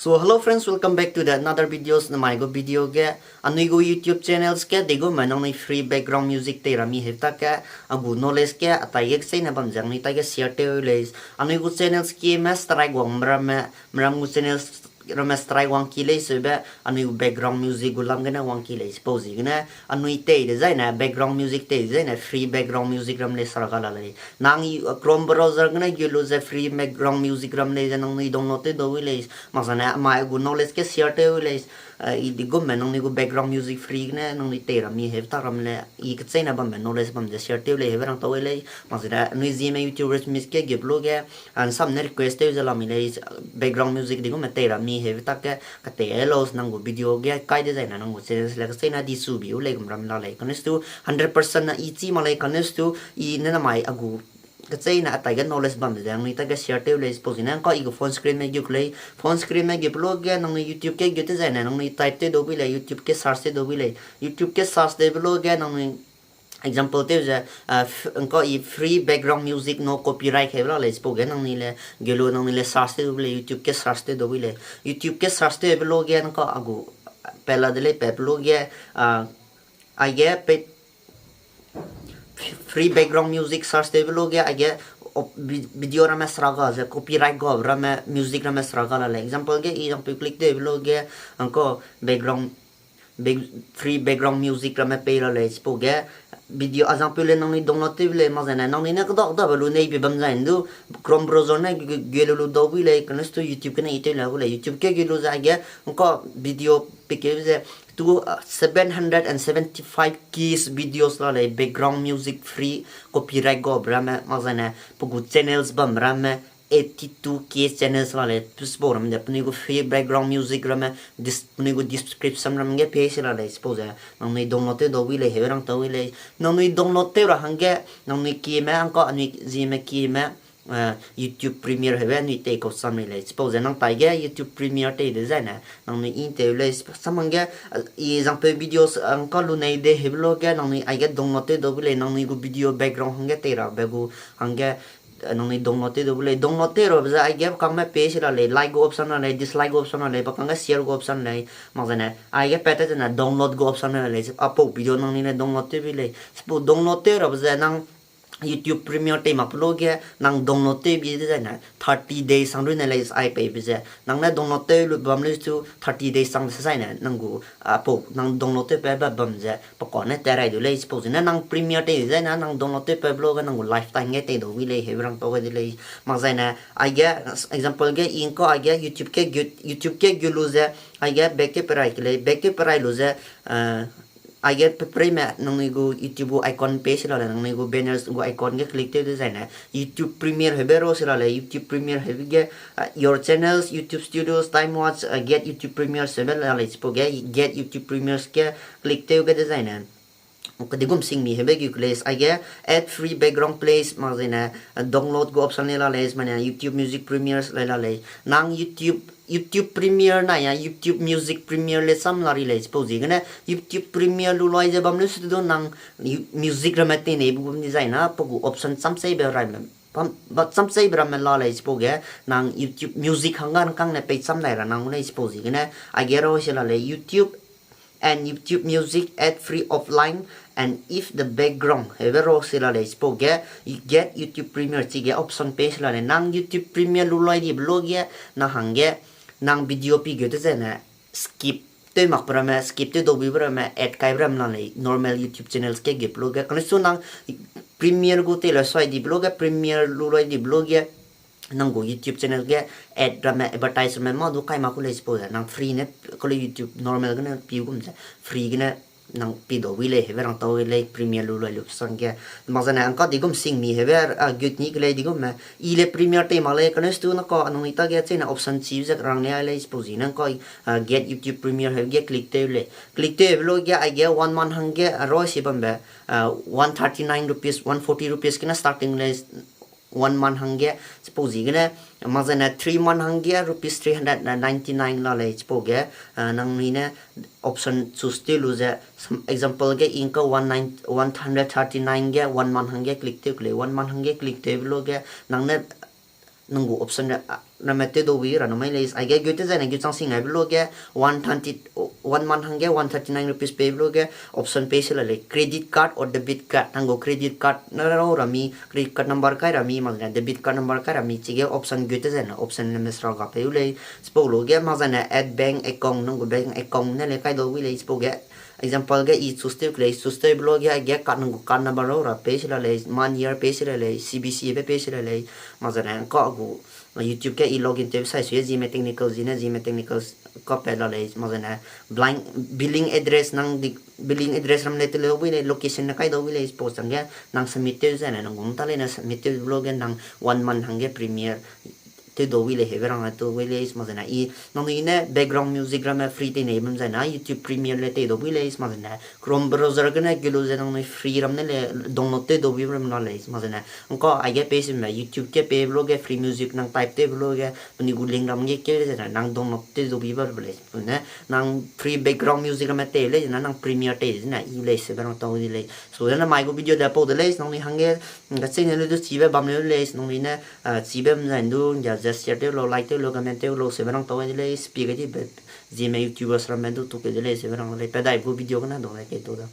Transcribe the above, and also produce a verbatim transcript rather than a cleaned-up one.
So hello friends, welcome back to the another videos. Namai gu video ge, anui gu YouTube channels ge digume nangnui free background music tei ra mi heu tak ge, a gu knowledge ge atai ge kecheîne bam ze anui tai ge share tew lei. Anui gu channels kime strike wang ramme, meram gu channels ramme strike wang ki lei seube, anui gu background music gu lam gene wang ki lei. Chipau ziegene anui tei dezaine, background music tei dezaine free background music ram lei sara ga la lei. Nang Chrome browser gene gu lu ze free background music ram lei ze nangnui download tew dau wi lei. Mak zane amai gu knowledge ge share tew lei. I digume nangnui gu background music free gene nangnui tei ra mi heu tak ram le, i kecheîne bambe knowledge bam ze share tew lei heube rang tau lei. Mak zane anui Zeme YouTubers mis ke gep lu ge, nsam ne request tew ze la mi lei, background music digume tei ra mi heu tak ge, ketei lau nang gu video ge kai dezaine nang gu channels le kecheîne di su bi u lei gum ram la lei. Kane stu hundred percent na i chi mak lei, kane stu i ne namai a gu kecheîne atai ge knowledge bam ze nangnui tai ge share tew lei. Chipau ziegene ngka i gu phone screen me geu lei, phone screen me geu pe lu ge nangnui YouTube ge geu tezaine nangnui type tew dau wi lei, YouTube ge search tew dau wi lei. YouTube ge search tewbe lu ge nangnui example tew ze, ngka i free background music no copyright heube la lei. Chipau ge nangnui le geu lu nangnui le search tew dau wi lei, YouTube ge search tew dau wi lei. YouTube ge search tewbe lu ge ngka a gu pat la de lei, pat pe lu ge, aige pe free background music search tewbe lu ge aige video ramme sara ga ze copyright ga ramme music ramme sara ga la lei. Example ge i example click tewbe lu ge ngka background, free background music ramme pei la lei. Chipau ge video example le nangnui download tew lei, mak zane nangnui ne kedak dabe lu nei bi bam zai ndu Chrome browser ne geu lu lu dau wi lei, kane stu YouTube gene i tew la gu lei. YouTube ge geu lu ze aige ngka video pei keu ze two, seven hundred and seventy five K videos la lei, background music free copyright ga ramme, mak zane pe gu channels bam ramme eighty two K channels la lei. Chipau ram de penui gu free background music ramme penui gu description ram ge pei se la lei. Chipau ze nangnui download tew dau wi lei heube rang tau wi lei. Nangnui download tew ra hangge nangnui kime ngka anui Zeme kime YouTube Premiere heube anui tei kau sam lei. Chipau ze nang tai ge YouTube Premiere tei dezaine nangnui i tew lei. Sam hangge i example videos ngka lu nei de heube lu ge nangnui aige download tew dau wi lei, nangnui gu video background hangge tei rabe gu hangge nangnui download tew dau wi lei. Download tew rabe ze aige kangme pei se la lei, like gu option la lei, dislike gu option la lei, pa kangge share gu option lei. Mak zane aige pat te zene download gu option la lei. Apau video nangnui ne download tew wi lei. Chipau download tew rabe ze nang YouTube Premiere tei mak pe lu ge nang download tew bi dezaine thirty days sang rui ne lei ai peibe ze. Nang ne download tew lu bam lu chu thirty days sang dezaine nang gu apau nang download tew pe ba bam ze pa kane tat rai du lei. Chipau ziegene nang Premiere tei dezaine nang download tew pe pe lu ge nang gu lifetime ge tei dau wi lei heube rang tau gai de lei. Mak zaine aige example ge i ngka aige YouTube ge YouTube ge geu lu ze aige back tew pe rai ke lei, back tew pe rai lu ze aige pe preime nangnui gu YouTube gu icon pei se la lei, nangnui gu banners gu icon ge click tew dezaine YouTube Premiere heube ro se la lei. YouTube Premiere heube ge your channels, YouTube Studios, time watch, get YouTube Premiere heube la lei. Chipau ge get YouTube Premiere ge click tew ge dezaine kedegum sing mi heube geu ke lei, aige add free background plays mak zaine download gu option lei la lei, mane YouTube Music Premiere lei la lei. Nang YouTube YouTube Premiere na ya YouTube Music Premiere le cham la ri lei. Chipau ziegene YouTube Premiere lu loi ze bam lu su du nang music ramme tei nei bu gum dezaine pe gu option cham cheibe ramme cham cheibe ramme la lei. Chipau ge nang YouTube Music hangge nkang ne pei cham dai ra nang gu lei. Chipau ziegene aige ro se la lei YouTube and YouTube Music ad free offline and if the background heube ro se la lei. Chipau ge get YouTube Premiere chige option pei se la lei. Nang YouTube Premiere lu loi dibe lu ge nang hangge nang video pi geu dezaine skip tew mak pe ramme, skip tew dau bi pe ramme ad kai pe ram la lei, normal YouTube channels ge gep lu ge. Kane su nang Premiere gu tei la sui dibe lu ge Premiere lu loi dibe lu ge nang gu YouTube channel ge ad ramme advertise ramme mâ du kai mak ku lei. Chipau ze nang free ne ku lei YouTube normal gene pi gum ze free gene nang pi dau wi lei heube rang tau lei Premiere lu loi lu sangge. Mak zaine ngka degum sing mi heube a gut ni ke lei digumme i le Premiere tei mak lei, kane stu naka nangnui ta ge cheine option chi ze rang ne ai lei. Chipau ziegene ngka get YouTube Premiere heube ge click tew lei. Click tewbe lu ge aige one month hangge a ro si bambe one thirty nine rupees, one forty rupees gene starting lei, one month hangge. Chipau ziegene mak zaine three month hangge rupees three hundred ninety nine la lei. Chipau ge nangnui ne option choose tew lu ze, example ge i ngka one hundred thirty nine ge one month hangge click tew ke lei. One month hangge click tewbe lu ge nang ne nang gu option ra, ramme tew dau wi ra numai lei. Aige gu tew zene gu chang sing aibe luge, one month hangge one thirty-nine rupees peibe luge, option pei si la lei, credit card or debit card, nang gu credit card na rau ra mi, credit card number kai ra mi, mak zene debit card number kai ra mi, chige option gu tew zene option ramme sera ga pei u lei. Chipau luge mak zene add bank account, nang gu bank account ne lei kai dau wi lei. Chipau ge example ge i choose tew ke lei, choose tewbe luge aige card, nang gu card number rau ra pei si la lei, month year pei si la lei, C V C be pei si la lei, mak zene ngka gu YouTube ge i login tewbe sai sui Zeme Technical, Zeme Technical kapat la lei, mak zene billing address, nang billing address ram le tew le bui lei, location ne kai dau wi lei. Chipau changge nang submit tew zene nang gu ta leine submit tewbe luge nang one month hangge premiere tew dau wi lei, hebe rang tew wi lei. Mak zene i nangnui ne background music ramme free tei nei bam zene YouTube Premiere le tei dau wi lei. Mak zene Chrome browser gene gelu ze nangnui free ram ne le download tew dau wi ram la lei. Mak zene ngka aige pei sime YouTube ge peibe luge free music nang type tewbe luge penui gu link ram ge keu zene nang download tew dau wi ba lei. Ne nang free background music ramme tei lei zene nang Premiere tei zene i lei, sebe rang tau de lei. So zene mai gu video de pau de lei, nangnui hangge kacheine lu du chibe bam leu lei, nangnui ne chibe bam zai du nggia ze share tew lau, like tew lau, comment tew lau, sebe rang tau de lei. Spi ge dibe Zeme YouTubers ramme du tukeu de lei, sebe rang lei. Pe dai gu video gene dau dai kei tau da.